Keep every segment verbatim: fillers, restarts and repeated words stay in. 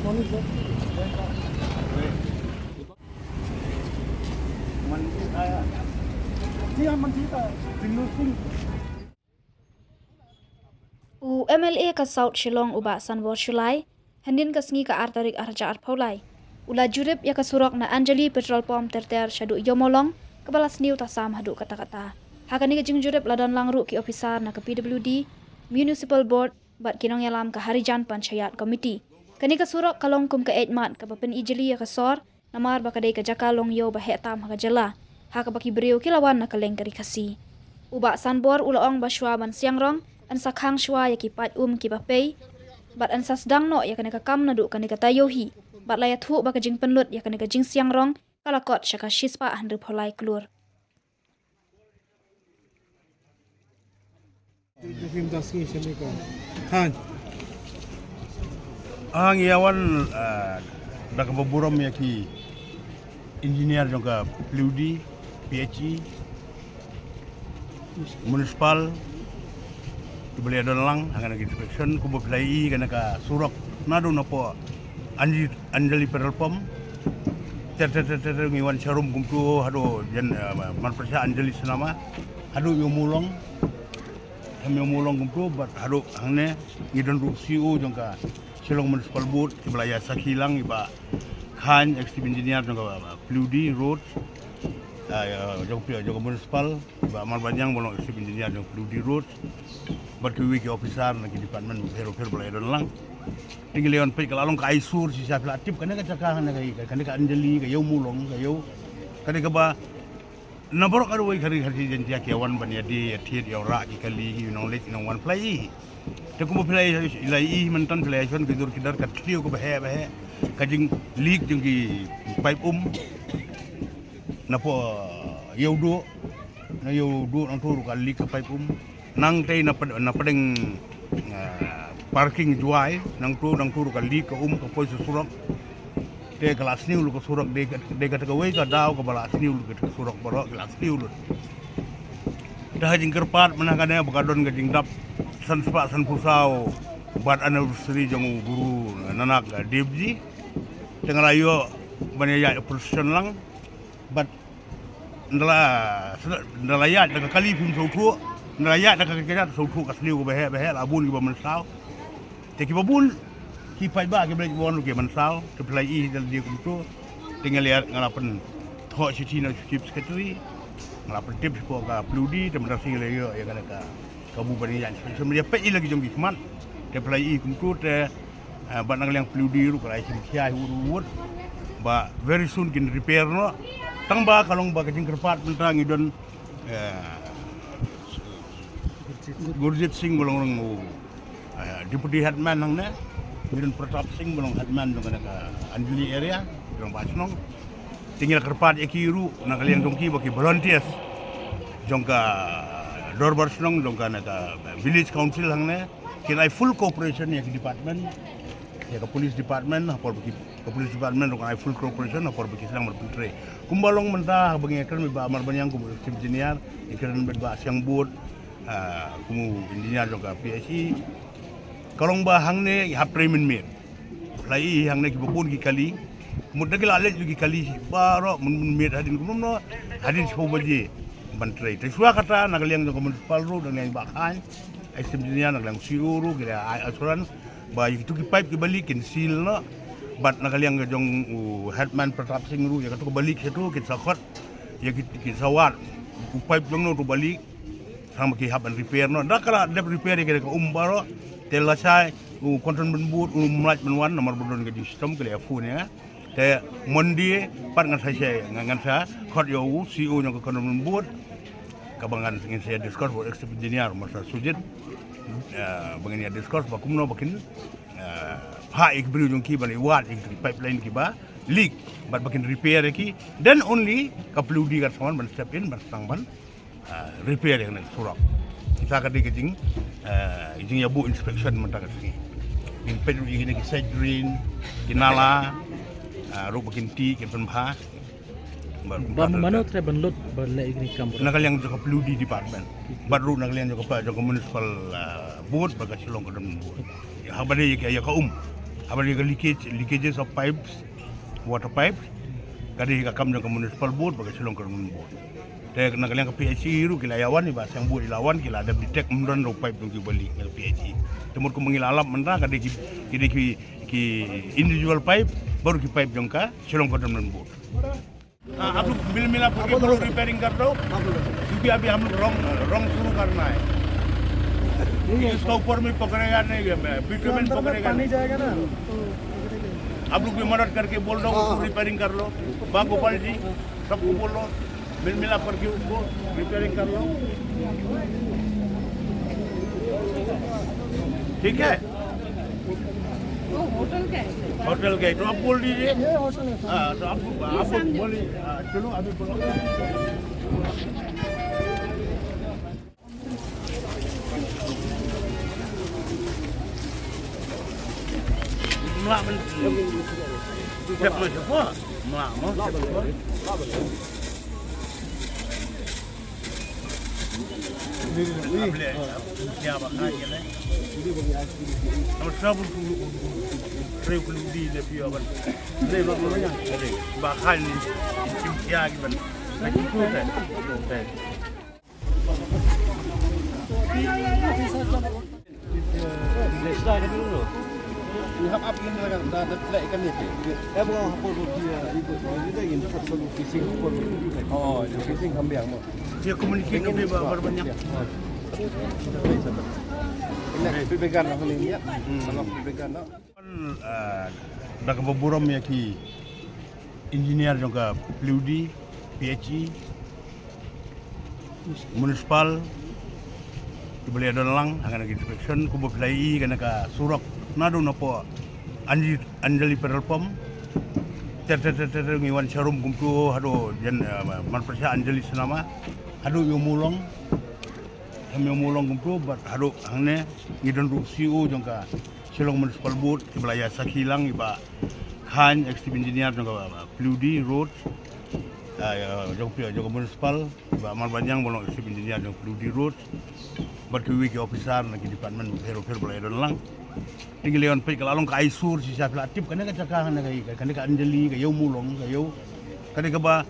U M L A ka South Shillong u Bah Sanbor Shullai, hadien ka sngi ka ar tarik Arhajar arphew lai, u la jurip ïa ka surok na Anjali Petrol Pump ter ter shaduh Ïew Mawlong, kaba la sniew tasam haduh katta katta. Ha kane ka jingjurip la don lang ruh ki ophisar na ka P W D, Municipal Board, bad ki nongïalam ka Harijan Panchayat Committee. Kane ka surok ka long kum ka eit mat kaba pynijli ïa ka sor, namar ba ka dei ka jaka long ïew ba heh tam ha ka jylla, ha kaba ki briew ki la wan na ka liang ka ri Khasi. U Bah Sanbor u la ong ba shuwa ban siang rong, yn sa khang shuwa ïa ki paip um kiba pei, bad yn sa sdang noh ïa kane ka kam naduh kane ka taïew hi, bad la ïathuh ba ka jingpynlut ïa kane ka jingsiang rong ka la kot sha ka shispah hynriewphew lai klur. Thank. Ah, ngi ïa wan, ah, da kaba burom ïa ki engineer jong ka P W D, P H E, municipal, kiba la ïadon lang ha kane ka inspection, kumba phi la ïohi kane ka surok naduh napoh Anji-, Anjali Petrol Pump. Ter ter ter ter ter ngi wan sharum kumto haduh jan, eh, man pyrshah Anjali Cinema haduh Ïew Mawlong. Ïew Mawlong kumto bad haduh hangne ngi don ruh C E O jong ka Shillong Municipal Board, kiba la ïa sakhi lang, i Bah Khan, Executive Engineer jong ka, uh, P W D Road, uh, jong, jong ka Municipal, Bah Malbaniang ba long Executive Engineer jong P W D Road, bad kiwei ki officer na ki department bapher bapher ba la ïadon lang. Te ngi la wan peit ka la long ka aisur shisha, phi la tip kane ka jaka, kane ka, kane ka Anjali, ka Ïew Mawlong, ka Ïew, kane kaba na baroh kawei ka ri, ka ri Jaiñtia ki ïa wan ban ïa die, ïa thied, ïa wanrah ki kali, ki nongleit, ki nongwan, phi la ïohi. Te kumba phi la ïohi, phi la ïohi mynta, phi la ïohi shon ki dur ki dar, ka thliew kaba heh ba heh, ka jingleak jong ki paip um. Napoh Ïewduh, na Ïewduh nangto ruh ka leak ka paip um. Nangtei na pd-, na pdeng, eh, parking Jowai, nangto, nangto ruh ka leak ka um ka poi sha surok. Te ka la sniew lut ka surok, dei ka, dei kata kawei ka daw kaba la sniew lut kata ka surok baroh, ka la sniew lut. Te ha jingkyrpad mynta kane ba ka don ka jingdap san spah sanphew saw birth anniversary jong u Guru Nanak Dev Ji. Te nga la ïoh ban ïa ïaid procession lang. Bad nda la, nda la ïaid da ka kali phim sngewthuh, nda la ïaid da ka kjat sngewthuh, ka thliew kaba heh ba heh, la bun kiba mynsaw. Te kiba bun ki paidbah kiba leit ban ruh ki mynsaw, te phi la ïohi da lade kumto. Te nga la, nga la pynthoh shithi na Chief Secretary, nga la pyntip shapoh ka P W D, te mynta shi nga la ïoh ïa kane ka kabu ban ïa inspection, ïa peit ïa la ki jong ki khmat. Te phi la ïohi kumto te, eh, bad na ka liang P W D ruh ka la ïa shim khia hi wut wut ba very soon kin repair noh. Tang ba ka long ba ka jingkyrpad mynta ngi don, eh, Gurjit Singh ba long, long u, eh, deputy headman hangne, ngi don Pratap Singh ba long headman jong kane ka Anjali area, jong ba shnong. Te ngi la kyrpad ïa ki ruh na ka liang jong ki ba ki volunteers jong ka dorbar shnong, jong kane ka village council hangne, kin ai full cooperation ïa ki department, ïa ka police department, ha por ba ki, ka police department ruh kan ai full cooperation ha por ba ki sdang ban pyntrei. Kumba long mynta ba ngi kren bad Bah Malbaniang kum u chief engineer, ngi kren bad Bah Siangbud, ah, kum u engineer jong ka P H E. Ka long ba hangne hap trei mynmiet. Phi la ïohi hangne kiba bun ki kali. Mut da ki la leit lut ki kali baroh mynmiet hadien kumno kumno, hadien shiphew baje ban trei. Te shuwa kata na ka liang jong ka municipal ruh, na ka liang Bah Khan, Assistant Engineer, na ka liang C E O ruh ki la ai assurance ba ïa kitu ki paip kiba leak kin seal noh. Bad na ka liang ka jong u headman Pratap Singh ruh, ïa katu kaba leak shatu kin sa khot, ïa ki, kin sa wad u paip jong no tu ba leak. Tang ba ki hap ban repair noh. Da ka la dep repair ïa ka um baroh, te lashai u Control Bun Bud um lah ban wan namar ba don ka jingshitom, ka la ïa phone ïa nga. Te Monday pat ngan sa shai, ngan, ngan sa khot ïa u C E O jong ka Control Bun Bud, kaba ngan, ngin sa ïa discuss bad Executive Engineer Mister Sujit. Eh, ba ngin ïa discuss ba kumno ba kin, eh, phah ïa ki briew jong ki ban ïa wad ïa ki pipeline kiba leak, bad ba kin repair ïa ki. Then only ka P W D kan sa wan ban step in, ban sdang ban ah, repair ïa kane ka surok. Sa ka dei ka jing, ah, jingïabuh inspection mynta ka sngi. Ngin peit ruh ïa kine ki side drain, ki nala, ah, ruh ba kin tih, kin pynbha. Ba, ba mano tre ban lut ba leh ïa kine ki kam? Na ka liang jong ka P W D department. Bad ruh na ka liang jong ka, jong ka municipal, ah, board, bad ka Shillong Condemnation Board. Ïa, haba dei ïa ka, ïa ka um. Haba ïa ka leakage, leakages of pipes, water pipes, ka dei ka kam jong ka municipal board bad ka Shillong Cantonment Board. Te na ka liang ka P H E ruh ki la ïa wan, i Bah Siang Bood i la wan, ki la dep detect ym don ruh pipe jong ki ba leak na ka P H E. Te mut kumba ngi la lap mynta ka dei ki, ki dei ki, ki individual pipe, baroh ki pipe jong ka Shillong Cantonment Board. हाँ, आप लोग मिल मिला करके बोलो, रिपेयरिंग कर दो, क्योंकि अभी हम लोग रंग, रंग शुरू करना है। इसका ऊपर में पकड़ेगा नहीं, ये bitumen पकड़ेगा नहीं। आप लोग भी मदद करके बोल दो, उसको रिपेयरिंग कर लो। बा गोपाल जी, सबको बोल लो, मिल मिला करके उसको रिपेयरिंग कर लो। ठीक है? वो होटल का है, सर। होटल का है, तो आप बोल दीजिए। ये होटल है, सर। हाँ, तो आप, आप बोलिए। हाँ, चलो, अभी बोलो। Dia communicate lebih ba-, berbanyak. Hmm. Ah, da kaba burom ïa ki engineer jong ka P W D, P H E, municipal, kiba la ïa don lang ha kane ka inspection, kumba phi la ïohi kane ka surok naduh napoh Anj-, Anjali petrol pump. Ter ter ter ter ter ngi wan sharum kumto haduh jan, eh, man pyrshah Anjali Cinema. Haduh Ïew Mawlong. Haduh Ïew Mawlong kumto bad haduh hangne ngi don ruh C E O jong ka Shillong Municipal Board, kiba la ïa sakhi lang, i Bah Khan, executive engineer jong ka P W D Road, ah, ïa, jong ka, jong ka municipal, i Bah Marbaniang ba long executive engineer jong ka P W D Road, bad kiwei ki officer na ki department bapher bapher ba la ïa don lang. Te ngi la ïa wan peit ka la long ka eyesore shisha, phi la tip kane ka jaka, kane ka, kane ka Anjali, ka Ïew Mawlong, ka Ïew, kane kaba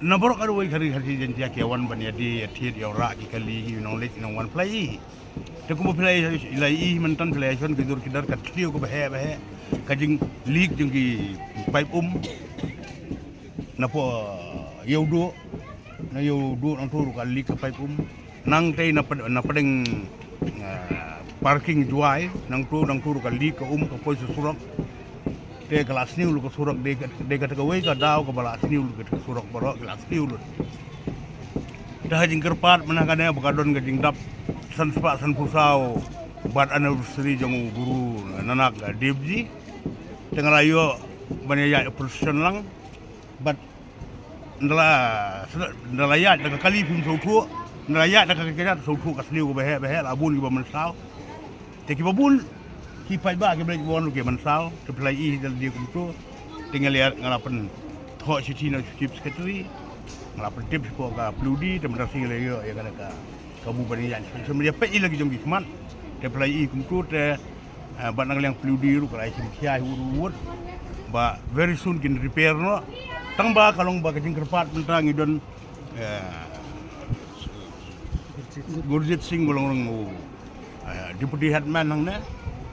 na baroh kawei ka ri, ka ri Jaiñtia ki ïa wan ban ïa die, ïa thied, ïa wanrah ki kali, ki nongleit, ki nongwan, phi la ïohi. Te kumba phi la ïohi, phi la ïohi mynta, phi la ïohi shon ki dur ki dar, ka thliew kaba heh ba heh, ka jing leak jong ki pipe um. Napoh Ïewduh, na Ïewduh nangto ruh ka leak ka pipe um. Nangtei na pd-, na pdeng, ah, parking Jowai, nangto, nangto ruh ka leak ka um, ka poi sha surok. Te ka la sniew lut ka surok, dei ka, dei kata kawei ka daw kaba la sniew lut ka surok baroh, ka la sniew lut. Te ha jingkyrpad mynta kane ba ka don ka jingdap san spah sanphew saw birth anniversary jong u Guru Nanak Dev Ji. Te nga la ïoh ban ïaid procession lang bad nda la, nda la ïaid da ka kali phim sngewthuh, nda la ïaid da ka kali phim sngewthuh, ka sniew kaba heh ba heh, la bun kiba mynsaw. Te kiba bun ki paidbah kiba leit wan ruh ki mynsaw, te phi la ïohi da lade kumto. Te nga la, nga la pynthoh shithi na u Chief Secretary, nga la pyntip shapoh ka P W D, te mynta shi nga la ïoh ïa kane ka kabu ban ïaid inspection, ban ïa peit ïa la ki jong ki khmat. Te phi la ïohi kumto te, eh, bad na ka liang P W D ruh ka la ïa shim khia hi wut wut ba very soon kin repair noh. Tang ba ka long ba ka jingkyrpad mynta ngi don, eh, Gurjit Singh ba long, long u, eh, deputy headman hangne,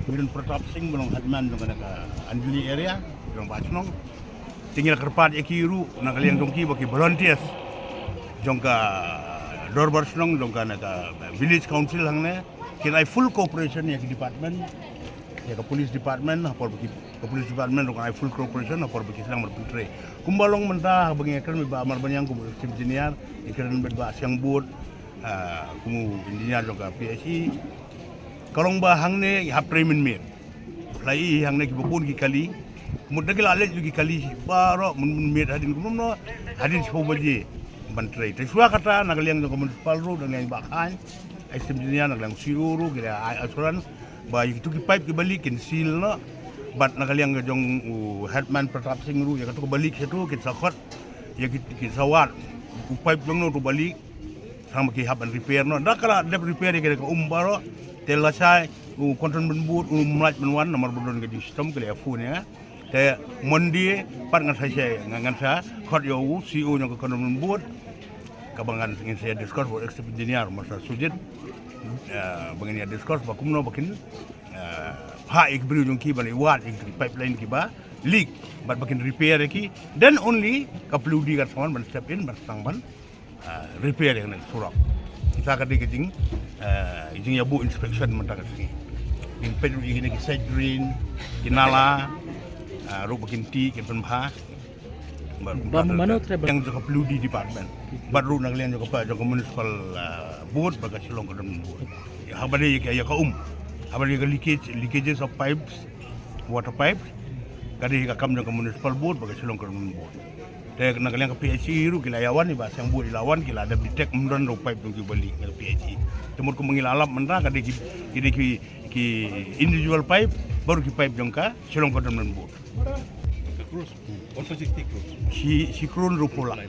ngi don Pratap Singh ba long headman jong kane ka Anjali area, jong ba shnong. Te ngi la kyrpad ïa ki ruh na ka liang jong ki ba ki volunteers jong ka dorbar shnong, jong kane ka village council hangne, kin ai full cooperation ïa ki department, ïa ka police department, ha por ba ki, ka police department ruh kan ai full cooperation ha por ba ki sdang ban pyntrei. Kumba long mynta haba ngi kren bad Bah Marbaniang kum u chief engineer, ngi kren bad Bah Siang Bood, ah, kum u engineer jong ka P H E. Ka long ba hangne ngi hap trei mynmiet. Phi la ïohi hangne kiba bun ki kali. Mut da ki la leit lut ki kali baroh mynmiet hadien kumno kumno, hadien shiphew baje ban trei. Te shuwa kata na ka liang jong ka municipal ruh, na ka liang Bah Khan, ai sim jinia, na ka liang C E O ruh ki la ai assurance ba ïa kitu ki pipe kiba leak kin seal noh. Bad na ka liang ka jong u headman Pratap Singh ruh, ïa katu kaba leak shatu kin sa khot ïa ki, kin sa wad u pipe jong no tu ba leak. Tang ba ki hap ban repair noh. Da ka la dep repair ïa ka um baroh, te lashai U Cantonment Board um lah ban wan namar ba don ka jingshitom, ki la ïa phone ïa nga. Te Monday pat ngan sa shai, ngan, ngan sa khot ïa u C E O jong ka Cantonment Board, kaba ngan, ngin sa ïa discuss bad executive engineer Mister Sujit. Eh, ba ngin ïa discuss ba kumno ba kin, eh, phah ïa ki briew jong ki ban ïa wad ïa ki pipeline kiba leak bad ba kin repair ïa ki. Then only ka P W D kan sa wan ban step in ban sdang ban, ah, repair ïa kane ka surok. Sa ka dei ka jing, ah, jingïabuh inspection mynta ka sngi. Ngin peit ruh ïa kine ki side drain, ki nala, ah, ruh ba kin tih, kin pynbha. Bad, bad mano, bad, tre bad, ïa jong ka P W D department. Bad ruh na ka liang jong ka, jong ka municipal, ah, board bad ka Shillong Cantonment Board. Haba dei ïa ka, ïa ka um. Haba dei ïa ka leakage, leakages of pipes, water pipes. Ka dei ka kam jong ka municipal board bad ka Shillong Cantonment Board. Te na ka liang ka P H E ruh ki la ïa wan, i Bah Seng Board i la wan, ki la dep detect ym don ruh pipe jong ki ba leak na ka P H E. Te mut kumba ngi la lap mynta ka dei ki, ki dei ki, ki individual pipe, baroh ki pipe jong ka Shillong Cantonment Board. Ka crore, one point six three crore. Shi, shi crore ruh phew lak.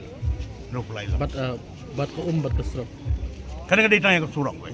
Ruh phew lai lak. Bad, uh, bad ka um bad ka surok. Kane ka dei tang ïa ka surok wei.